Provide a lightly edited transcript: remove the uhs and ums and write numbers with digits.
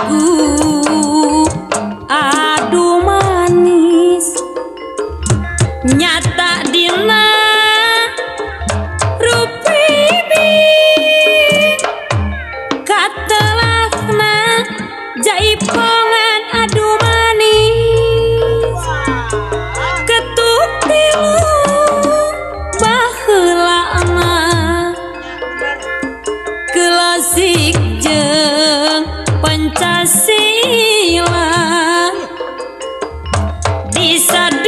Lagu adu manis nyata dina rupi katelahna jaipongan adu manis ketuk tilu baheulana klasik jeung Pancasila. Disadu.